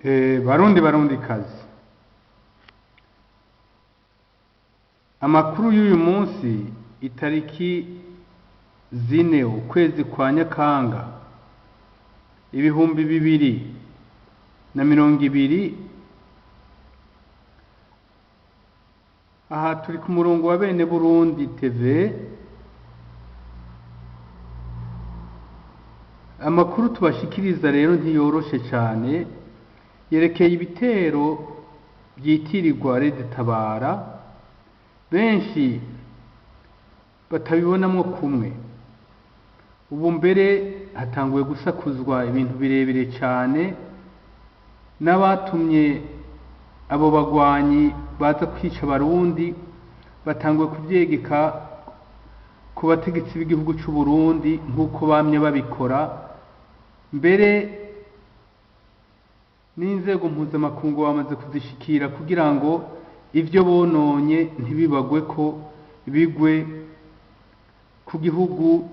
Barundi barundi kazi, amakuru y'uyu munsi itariki 4 ukwezi kwa Nyakanga 2020, aha turi ku murongo wa Bene Burundi TV. Amakuru tubashikiriza rero ntiyoroshe cyane, yerekeye ibitero byitirirwa Red Tabara, benshi batabibonamwo kumwe. Ubu mbere hatanguye gusakuzwa ibintu birebire cyane, n'abatumye abo bagwanyi baza kwica Abarundi batanguye kuvyegeka ku bategetsi b'igihugu c'u Burundi nk'uko bamye babikora. Mbere n'inzego mpuzamakungu bamaze kuzishikira kugira ngo ivyo bononye ntibibagwe ko bigwe ku gihugu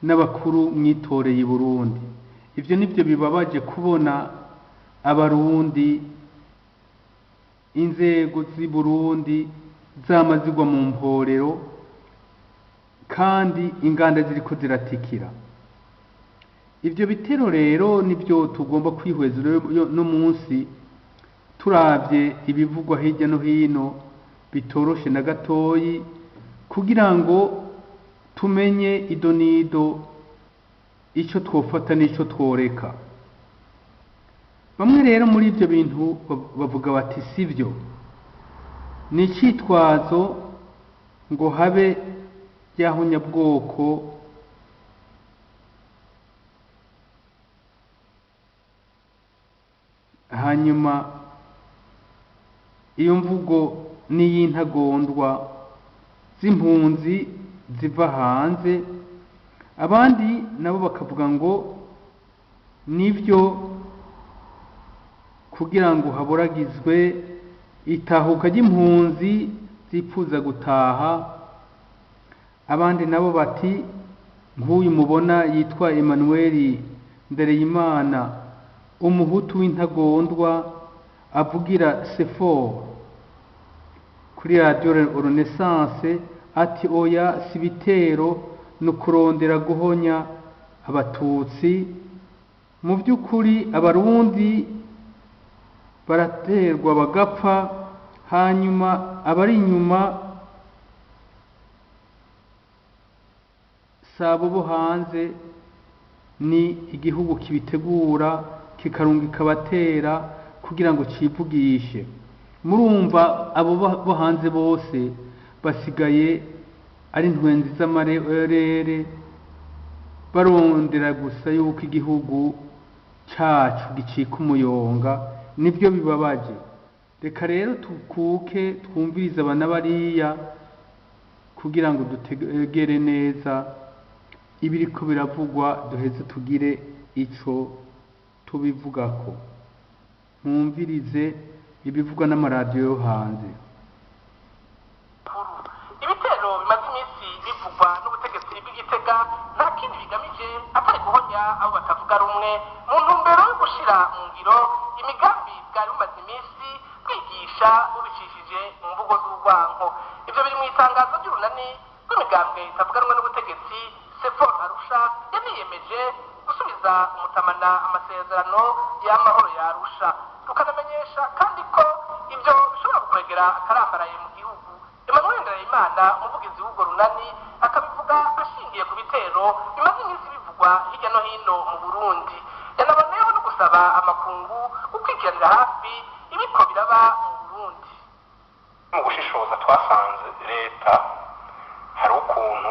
n'abakuru mwitoreye i Burundi. Ivyo nivyo bibabaje kubona Abarundi, inzego z'i Burundi zama zigwa mu mporero kandi inganda ziriko ziratikira. Ivyo bitero rero nivyo tugomba kwihweza no munsi, turavye ibivugwa hirya no hino bitoroshe na gatoyi, kugira ngo tumenye idonido ico twofata n'ico tworeka. Bamwe rero muri ivyo bintu bavuga bati sivyo, ni icitwazo ngo habe ryahunyabwoko hanyuma iyo mvugo n'iy'intagondwa z'impunzi ziva hanze. Abandi nabo bakavuga ngo nivyo kugira ngo haboragizwe itahuka ry'impunzi zipfuza gutaha. Abandi nabo bati nk'uyu mubona yitwa Emmanuel Ndereyimana, umuhutu w'intagondwa avugira Sefor kuri radio Renaissance, ati oya si bitero, no kurondera guhonya abatutsi. Mu by'ukuri Abarundi baraterwa bagapfa, hanyuma abari inyuma sabo bo hanze ni igihugu kibitegura kikarungika abatera kugira ngo civugishe. Murumva abo bo hanze bose basigaye ari ntwenzi z'amarere, barondera gusa yuko igihugu cacu gicika umuyonga. Nivyo bibabaje. Reka rero tukuke twumvirize abana bariya kugira ngo dutegere neza ibiriko biravugwa, duheze tugire ico tubivugako. Mwumvirize ibivugwa n'amaradiyo yo hanze. Ibitero bimaze iminsi bivugwa n'ubutegetsi bw'Igitega nta kindi bigamije atari guhonya abo batavuga rumwe, mu ntumbero yo gushira mu ngiro imigambi bwari bumaze iminsi bwigisha bubicishije mu mvugo z'urwanko. Ivyo biri mu itangazo ry'urunani rw'imigambwe itavuga rumwe n'ubutegetsi Sefor Arusha, yaniyemeje gusubiza umutamana amasezerano y'amahoro ya Arusha. Tukanamenyesha kandi ko ivyo bishobora gukwegera akarambaraye mu gihugu. Emmanuel Ndereyimana, umuvugizi w'urwo runani, akabivuga ashingiye ku bitero bimaze iminsi bivugwa hirya no hino mu Burundi. Yanaboneyeho no gusaba amakungu gukurikiranira hafi ibiko biraba mu Burundi. Mu gushishoza twasanze leta hari ukuntu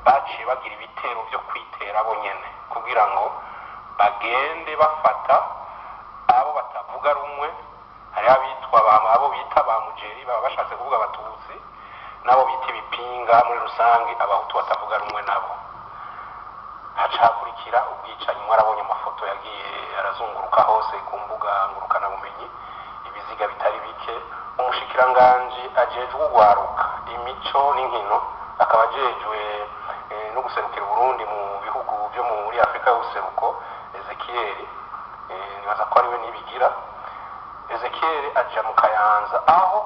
baciye bagira ibitero byo kwitera bo nyene, kugira ngo bagende bafata abo batavuga rumwe. Hariho abitwa abo bita ba mujeri, baba bashatse kuvuga abatutsi, nabo bita ibipinga, muri rusange abahutu batavuga rumwe nabo. Hacakurikira ubwicanyi. Mwarabonye amafoto yagiye arazunguruka hose ku mbuga ngurukanabumenyi, ibiziga bitari bike. Umushikiranganji ajejwe ugwaruka, imico n'inkino, akaba ajejwe no guserukira Burundi mu bihugu byo muri Afrika y'ubuseruko, Ezekiel, nibaza ko ariwe Nibigira. Ezekiel aja mu Kayanza, aho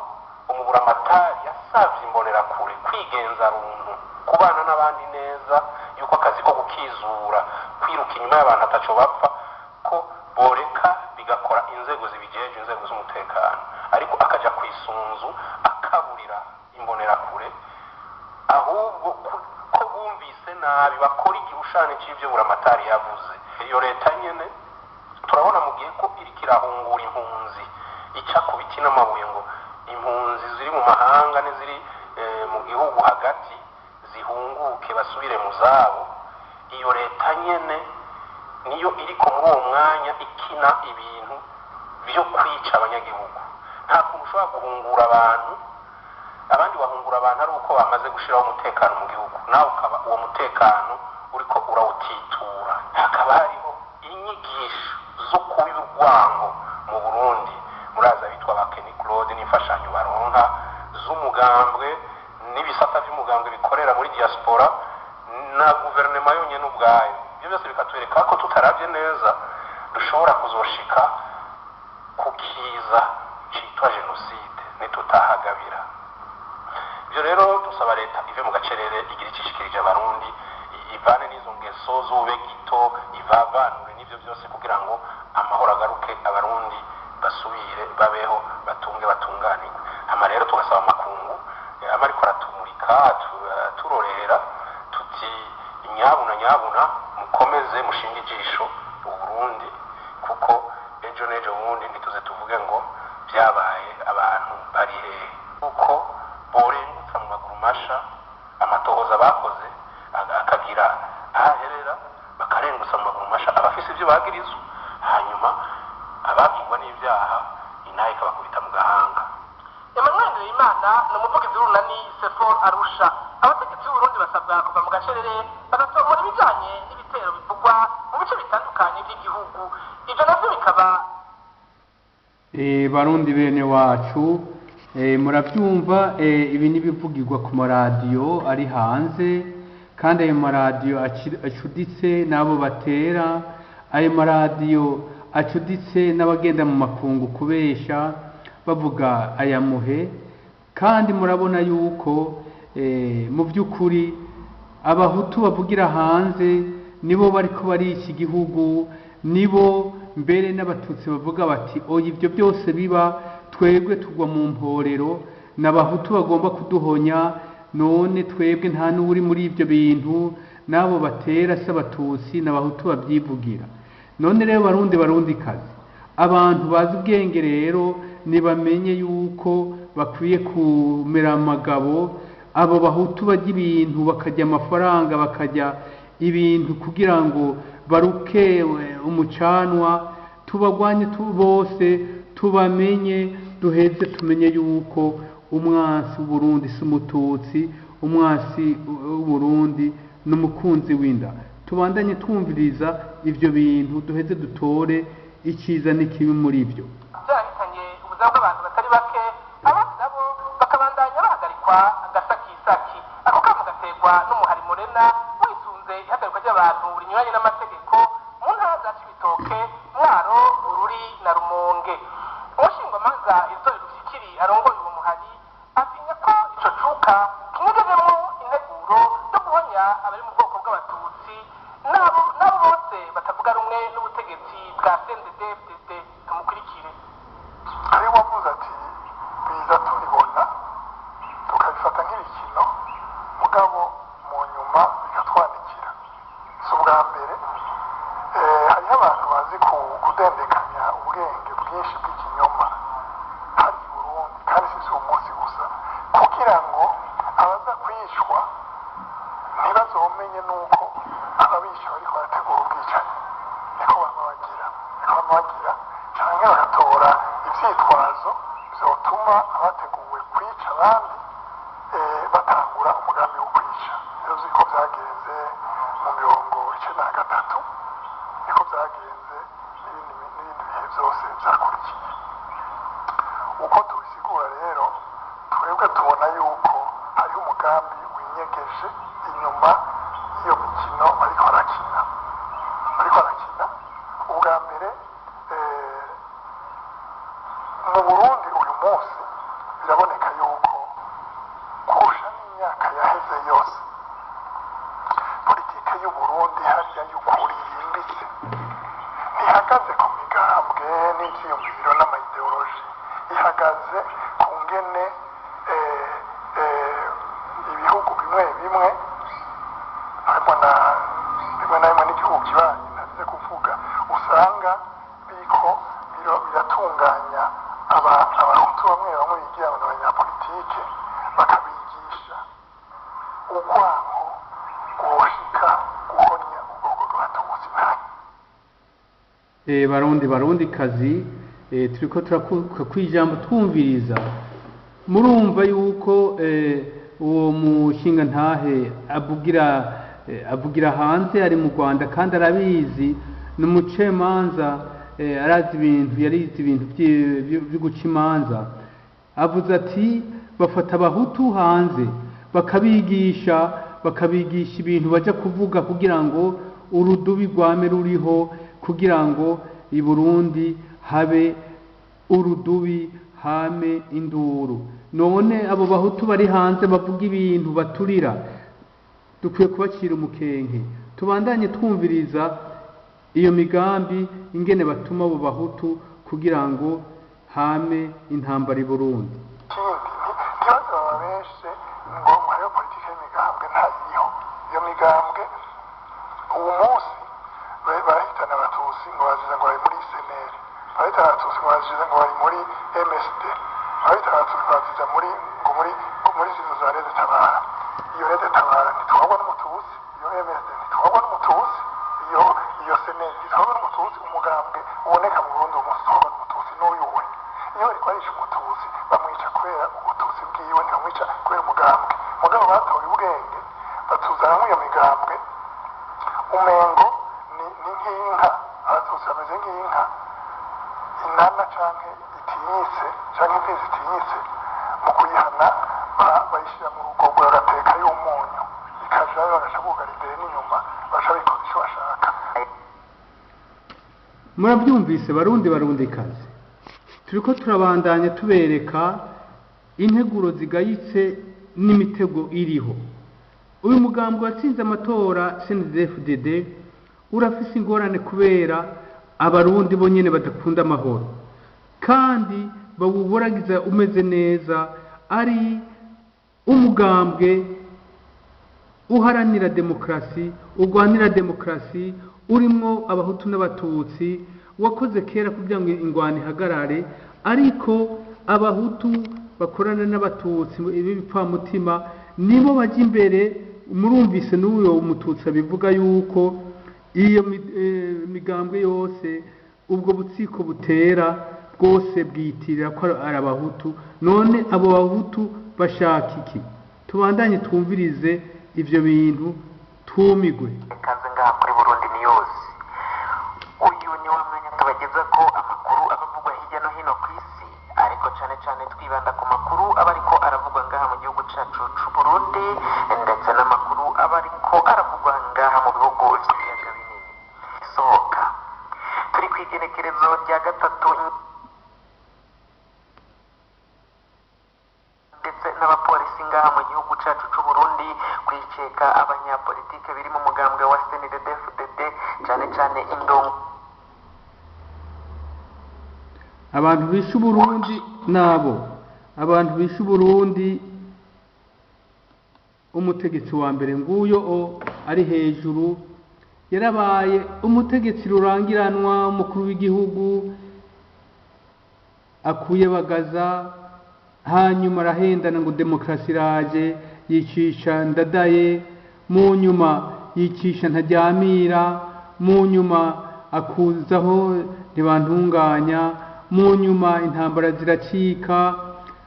umuburamatari yasavye imbonerakure kwigenza runtu, kubana n'abandi neza, yuko akazi ko gukizura, kwiruka inyuma y'abantu ataco bapfa, ko boreka bigakora inzego zibijeje, inzego z'umutekano. Ariko akaja ku Isunzu akaburira imbonerakure ahubwo ko bumvise nabi, bakora igihushane c'ivyo buramatari yavuze. Iyo leta nyene turabona mu gihe ko iriko irahungura impunzi, ica ku biti n'amabuye ngo impunzi ziri mu mahanga n'iziri mu gihugu hagati zihunguke basubire mu zabo. Iyo leta nyene niyo iriko muri uwo mwanya ikina ibintu vyo kwica abanyagihugu. Nta kuntu ushobora guhungura abantu, abandi bahungura abantu ari uko bamaze gushiraho umutekano mu gihugu, nawe ukaba uwo mutekano uriko urawutitura. Hakaba hariho inyigisho zo kuba urwango mu Burundi. Muraza bitwa ba Kenny Claude n'imfashanyo baronka z'umugambwe n'ibisata by'umugambwe bikorera muri diaspora na guverinoma yonyene ubwayo. Ibyo byose bikatwereka ko tutaravye neza dushobora kuzoshika ku kiza citwa jenoside nitutahagabira. Ibyo rero dusaba leta ive mu gacerere, igira icishikirije abarundi, ivane n'izo ngeso z'ube gito, ivavanure n'ibyo byose kugira ngo amahoro agaruke, abarundi basubire babeho, batunge, batunganirwe. Hama rero tugasaba amakungu ama ariko aratumurika, turorera, tuti nyabuna nyabuna mukomeze mushinge ijisho Uburundi, kuko ejo n'ejo bundi ntituze tuvuge ngo byabaye, abantu bari hehe? Kuko borengutsa mu maguru masha amatohoza bakoze akagira ahaherera, bakarengutsa mu maguru masha abafise ibyo bagirizwa, hanyuma abagirwa n'ibyaha inaha ikabakubita mu gahanga. Emmanuel Ndereyimana ni umuvugizi w'urunani Sefor Arusha. Abategetsi b'Uburundi basabwa kuva mu gacerere bagatomora ibijanye n'ibitero bivugwa mu bice bitandukanye by'igihugu, ivyo navyo bikaba Barundi bene wacu, murabyumva, ibi n'ibivugirwa ku maradiyo ari hanze, kandi ayo maradiyo acuditse n'abo batera, ayo maradiyo acuditse n'abagenda mu makungu kubesha bavuga aya muhe. Kandi murabona yuko mu by'ukuri abahutu bavugira hanze nibo bariko barica igihugu, nibo mbere n'abatutsi bavuga bati oya, ibyo byose biba twebwe tugwa mu mporero, n'abahutu bagomba kuduhonya. None twebwe nta n'uri muri ibyo bintu, n'abo batera si abatutsi, n'abahutu babyivugira. None rero barundi, barundi kazi, abantu bazi ubwenge rero nibamenye yuko bakwiye kumera amagabo. Abo bahutu bajya ibintu, bakajya amafaranga, bakajya ibintu kugira ngo baruke umucanwa, tubagwanye bose, tubamenye, duheze tumenye yuko umwansi w'Uburundi si umututsi, umwansi w'Uburundi n'umukunzi w'inda. Tubandanye twumviriza ivyo bintu, duheze dutore icyiza n'ikibi muri byo. Byarahitanye ubuzima bw'abantu batari bake, abandi nabo bakabandanya bahagarikwa agasakisaki. Ako kamo gaterwa n'umuhari Morena wisunze ihagarikwa ry'abantu rinyuranye n'amategeko mu ntara za Cibitoke, Mwaro, Bururi na Rumonge. Umushingwamanza Izori Rufikiri arongoye uwo muhari atinya ko ico cuka kinyegejemwo integuro yo guhonya abari mu bwoko bw'abatutsi n'abo bose batavuga rumwe n'ubutegetsi bwa CNDD-FDD. Tumukurikire. Hari uwavuze ati biza tubibona tukabifata nk'ibikino, mugabo mu nyuma bikatwanikira. Si ubwa mbere hariho abantu bazi kudendekanya ubwenge bwinshi bw'ikinyoma hari i Burundi, kandi si uwo munsi gusa, kugira ngo abaza kwicwa ntibazomenye nuko ababisha bariko barategura ubwicanyi. Niko bama bagira, niko bama bagira, canke bagatora ivyitwazo vyotuma abateguwe kwica abandi batangura umugambi wo kwica. Rero uzi ko vyagenze mu 93, niko vyagenze n'ibindi bihe vyose vyakurikiye. Uko tubisigura rero, twebwe tubona yuko hariho umugambi winyegeje inyuma y'iyo mikino bariko barakina, bariko barakina. Ubwa mbere Barundi barundi kazi, turiko turakuka kwijambo twumviriza. Murumva yuko uwo mushinga ntahe avugira hanze ari mu Rwanda, kandi arabizi, ni umucamanza, arazi ibintu, yarize ibintu vyo guca imanza. Avuze ati bafata abahutu hanze bakabigisha ibintu baja kuvuga kugira ngo urudubi rwame ruriho, kugira ngo i Burundi habe urudubi, hame induru. None abo bahutu bari hanze bavuga ibintu baturira, dukwiye kubacira umukenke. Tubandanye twumviriza iyo migambi ingene batuma abo bahutu kugira ngo hame intambara i Burundi. Ikindi, ntibaze bababeshe ngo hariho politiki y'imigambwe, ntayiriho. Iyo migambwe uwo munsi barahitana abatutsi ngo bazize ngo bari muri CNL, barahitana abatutsi ngo bazize ngo bari muri MSD, barahitana abatutsi ngo bazize muri ngo muri ngo muri zizo za Red Tabara. Iyo Red Tabara ntitwagwa n'umututsi, iyo MSD ntitwagwa n'umututsi, iyo CNL ntitwagwa n'umututsi. Umugambwe uboneka mu Burundi uwo munsi utwagwa n'umututsi n'uyu we. Iyo bariko barisha umututsi, bamwica kubera ubututsi bwiwe, ntibamwica kubera umugambwe. Mugabo batoye ubwenge, batuzanamwo iyo migambwe, umengo ni nk'inka. Abatutsi bameze nk'inka inana canke itinyitse, canke imfizi itinyitse. Mu kuyihana bayishira mu rugogo, bagateka y'umunyu, ikajayo, bagaca bugara imbere n'inyuma, baca bikoza ico bashaka. Murabyumvise barundi barundi kazi, turiko turabandanya tubereka integuro zigayitse n'imitego iriho. Uyu mugambwe watsinze amatora CNDD-FDD urafise ingorane kubera abarundi bo nyene badakunda amahoro, kandi bawuboragiza umeze neza. Ari umugambwe uharanira demokarasi, urwanira demokarasi, urimwo abahutu n'abatutsi, wakoze kera kugira ngo ingwano ihagarare, ariko abahutu bakorana n'abatutsi b'ibipfamutima nibo bajya imbere. Murumvise n'uyo mututsi abivuga yuko iyo migambwe yose, ubwo butsiko butera bwose, bwiyitirira ko ari abahutu. None abo bahutu bashaka iki? Tubandanye twumvirize ivyo bintu, twumigwe. Ikaze ngaha kuri Burundi News. Uyu ni wa mwanya tubageza ko amakuru aba avugwa hirya no hino ku isi, ariko cyane cyane twibanda ku makuru aba ariko aravugwa ngaha mu gihugu cyacu c'u Burundi, ndetse n'amakuru aba ariko aravugwa ngaha mu bihugu vy'ibiyaga binini. Sohoka turi ku igenekerezo rya 3, ndetse n'abapolisi ngaha mu gihugu cyacu c'u Burundi kwiceka abanyapolitike biri mu mugambwe wa CNDD-FDD, cyane cyane indongo. Abantu bishe Uburundi nabo, abantu bishe Uburundi, umutegetsi wa mbere nguyo o ari hejuru, yarabaye umutegetsi rurangiranwa, umukuru w'igihugu akuye Bagaza, hanyuma arahendana ngo demokarasi iraje, yicisha Ndadaye, mu nyuma yicisha Ntaryamira, mu nyuma akuzaho Ntibantunganya, mu nyuma intambara ziracika,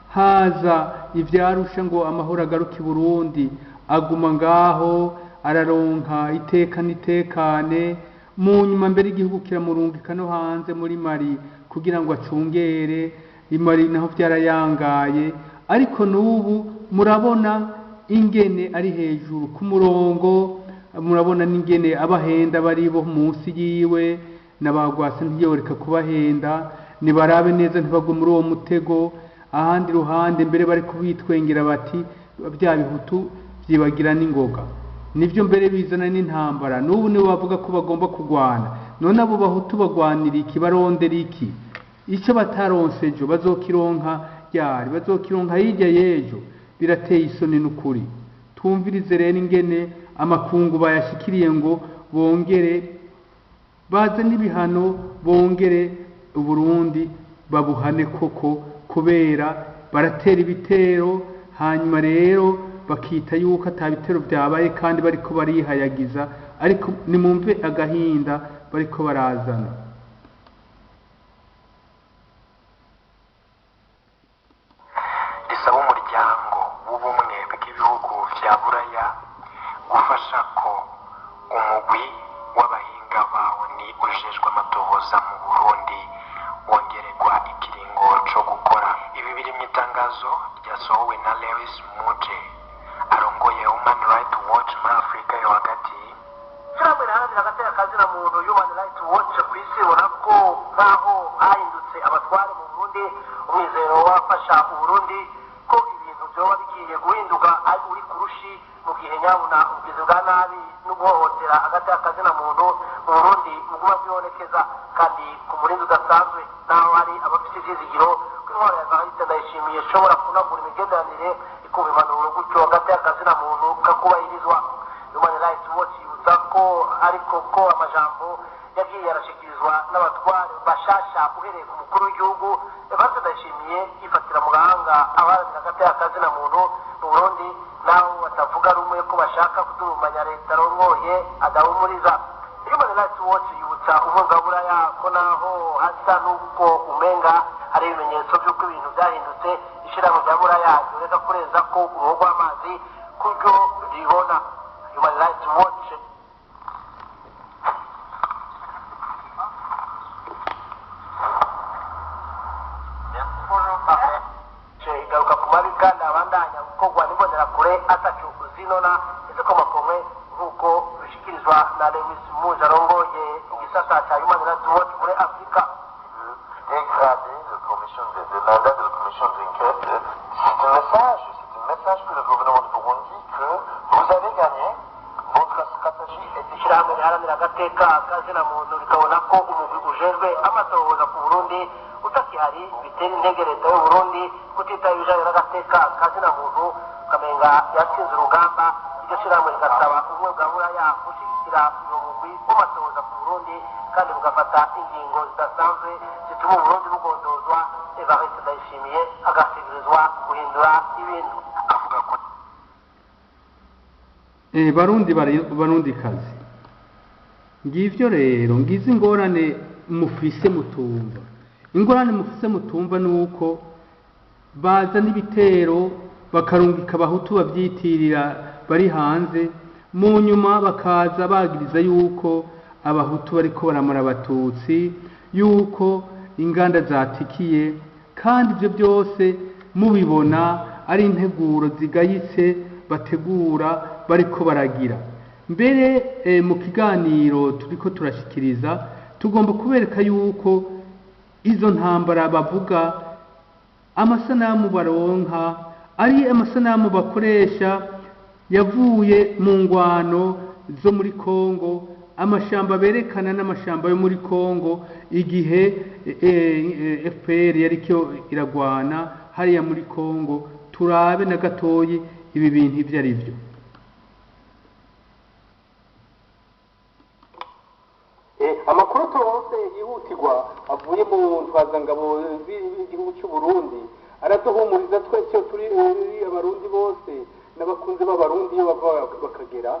haza ivyarusha ngo amahoro agaruke i Burundi, aguma ngaho araronka iteka n'itekane. Mu nyuma mbere igihugu kiramurungika no hanze muri Mali kugira ngo acungere i Mali, naho vyarayangaye. Ariko n'ubu murabona ingene ari hejuru ku murongo, murabona n'ingene abahenda bari bo munsi yiwe n'abagwase, ntiyoreka kubahenda. Nibarabe neza ntibagwe muri uwo mutego. Ahandi ruhande mbere bari kubitwengera bati bya bihutu vyibagira n'ingoga, nivyo mbere bizana n'intambara. N'ubu nibo bavuga ko bagomba kugwana. None abo bahutu bagwanira iki? Barondera iki? Ico bataronse ejo bazokironka ryari? Bazokironka hirya y'ejo. Birateye isoni n'ukuri. Twumvirize rero ingene amakungu bayashikiriye ngo bongere baze n'ibihano, bongere Uburundi babuhane koko, kubera baratera ibitero, hanyuma rero bakita yuko ata bitero vyabaye kandi bariko barihayagiza. Ariko nimumve agahinda bariko barazana. ujejwe amatohoza mu Burundi wongererwa ikiringo co gukora. Ibi biri mu itangazo ryasohowe na Lewis Muje arongoye Human Rights Watch muri Afurika yo hagati. Ishyirahamwe riharanira agateka kazina muntu, Human Rights Watch, ku isi ibona ko nk'aho hahindutse abatware mu Burundi, umwizero wafasha Uburundi ko ibintu byoba bigiye guhinduka ari uri ku rushi, mu gihe nyabuna ubugizi bwa nabi no guhohotera agateka kazina muntu mu Burundi buguma bwibonekeza kandi ku murindi udasanzwe, naho hari abafite ivyizigiro ko intwaro ya Evariste Ndayishimiye ishobora kunagura imigenderanire, ikuba impanuro, gutyo agateka kazina muntu kakubahirizwa. Human Rights Watch yibutsa ko ariko ko amajambo yagiye arashikirizwa n'abatware bashasha, uhereye ku mukuru w'igihugu Evariste Ndayishimiye, yifatira mu gahanga abaharanira agateka kazina muntu mu Burundi naho batavuga rumwe, ko bashaka kudurumanya leta arongoye, adahumuriza. Human Rights Watch yibutsa Ubumwe bwa Buraya ko naho hasa n'uko umenga hari ibimenyetso by'uko ibintu byahindutse, ishyirahamwe rya Buraya ryoreka kurenza ko uruhu rw'amazi kuryo ribona. Human Rights Watch. Igaruka ku mabi kandi abandanya gukorwa n'Imbonerakure ataco zinona izikomakomwe, nk'uko bishikirizwa na Lewis Muje arongoye igisata ca Human Rights Watch muri Afurika. Dégrader la commission de mandat de la commission d'enquête, c'est un message pour le gouvernement de Burundi que vous avez gagné, votre stratégie est Ishyirahamwe riharanira agateka kazina muntu rikabona ko umugwi ujejwe amatohoza ku Burundi utakihari bitera intege leta y'u Burundi kutitaye ibijanye n'agateka kazina muntu, ukamenga yatsinze urugamba. Iryo shyirahamwe rigasaba Ubumwe bwa Buraya gushyigikira uwo mugwi w'amatohoza ku Burundi kandi bugafata ingingo zidasanzwe zituma Uburundi bugondozwa, Evariste Ndayishimiye agasigirizwa guhindura ibintu. Avuga ko Barundi, Barundi kazi, ngivyo rero, ngize ingorane mufise mutumva. Ingorane mufise mutumva nuko baza n'ibitero, bakarungika Abahutu babyitirira bari hanze, mu nyuma bakaza bagiriza yuko Abahutu bariko baramara Abatutsi, yuko inganda zatikiye, kandi ibyo byose mubibona ari integuro zigayitse bategura bariko baragira. Mbere mu kiganiro turiko turashikiriza tugomba kubereka yuko izo ntambara bavuga, amasanamu baronka ari amasanamu bakoresha yavuye mu ngwano zo muri Kongo. Amashamba berekana n'amashamba yo muri Kongo igihe FPR yariko iragwana hariya muri Kongo. Turabe na gatoyi ibi bintu ivyo ari byo. Amakuru turonse yihutirwa avuye mu ntwazangabo z'igihugu cy'u Burundi araduhumuriza twese iyo turi Abarundi bose n'abakunzi b'Abarundi iyo bava bakagera,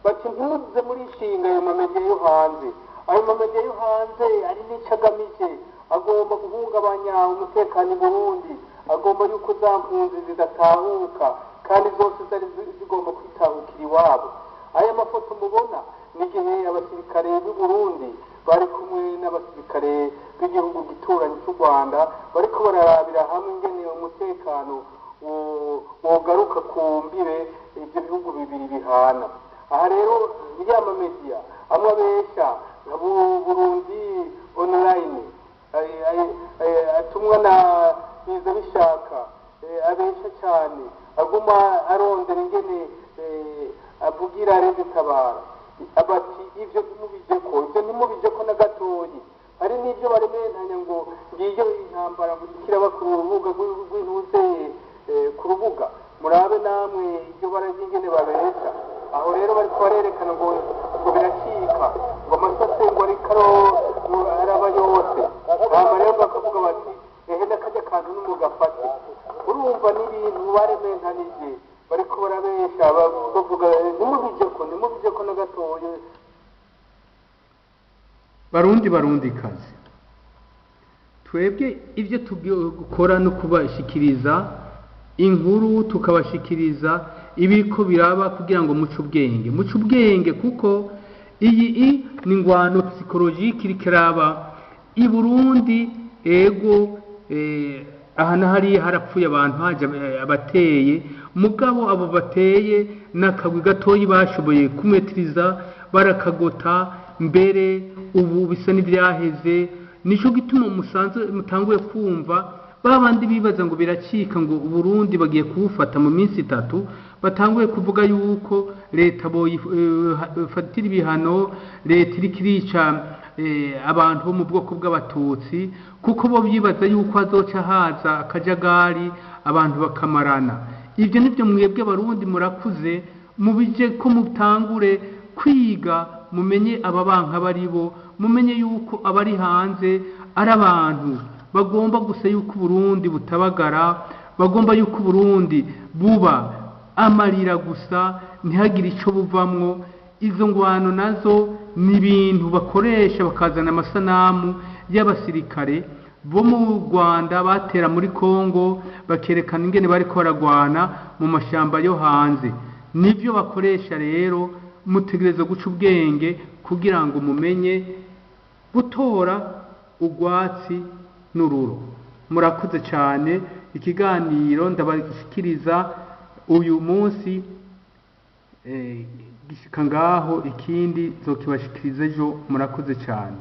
bati ntuze murishinga ayo mamediya yo hanze. Ayo mamediya yo hanze ari n'icyo agamije: agomba guhungabanya umutekano i Burundi, agomba yuko za mpunzi zidatahuka kandi zose zari zigomba kwitahukira iwabo. Aya mafoto mubona ni igihe abasirikare b'u Burundi bari kumwe n'abasirikare b'igihugu gituranyi cy'u Rwanda, bariko bararabira hamwe ingene umutekano wogaruka ku mbibe ibyo bihugu bibiri bihana. Aha rero ya mamediya amwe abesha nka Burundi Online atumwa na biza bishaka, abesha cyane, aguma arondera ingene avugira RED-Tabara, bati ivyo ntimubijeko, ivyo ntimubijeko na gatoyi. Hari n'ibyo barementanya ngo ngiyo intambara ngo iriko ku rubuga rw'intuze, ku rubuga. Murabe namwe ibyo barazi ingene babesha. Aho rero bariko barerekana ngo biracika, ngo amasase ngo ariko araba yose. Hama rero bakavuga bati ehe, n'akarya kantu nimugafate. Urumva n'ibintu barementanije, bariko barabesha, bavuga ntimubijeko, ntimubijeko na gatoyi. Barundi, Barundi kazi, twebwe ibyo gukora no kubashikiriza inkuru, tukabashikiriza ibiriko biraba kugira ngo muce ubwenge, muce ubwenge, kuko Iyi ni ingwano psychologique iriko iraba i Burundi. Ego, aha na hariya harapfuye abantu, haje abateye, mugabo abo bateye n'akagwi gatoyi bashoboye kumetiriza, barakagota. Mbere ubu bisa n'ibyaheze. Nico gituma musanzwe mutanguye kumva ba bandi bibaza ngo biracika, ngo Uburundi bagiye kuwufata mu minsi 3, batanguye kuvuga yuko leta boyifatira ibihano, leta iriko irica abantu bo mu bwoko bw'Abatutsi, kuko bo bibaza yuko hazoca haza akajagari, abantu bakamarana. Ibyo nibyo mwebwe Barundi murakuze, mubije ko mutangure kwiga, mumenye ababanka bari bo, mumenye yuko abari hanze ari abantu bagomba gusa yuko Uburundi butabagara, bagomba yuko Uburundi buba amarira gusa, ntihagire ico buvamwo. Izo ngwano nazo ni ibintu bakoresha, bakazana amasanamu y'abasirikare bo mu Rwanda batera muri Kongo, bakerekana ingene bariko baragwana mu mashamba yo hanze. Nivyo bakoresha. Rero mutegereza guca ubwenge kugira ngo mumenye gutora urwatsi n'ururo. Murakoze cyane. Ikiganiro ndabashikiriza uyu munsi gishika ngaho, ikindi nzokibashikiriza ejo. Murakoze cyane.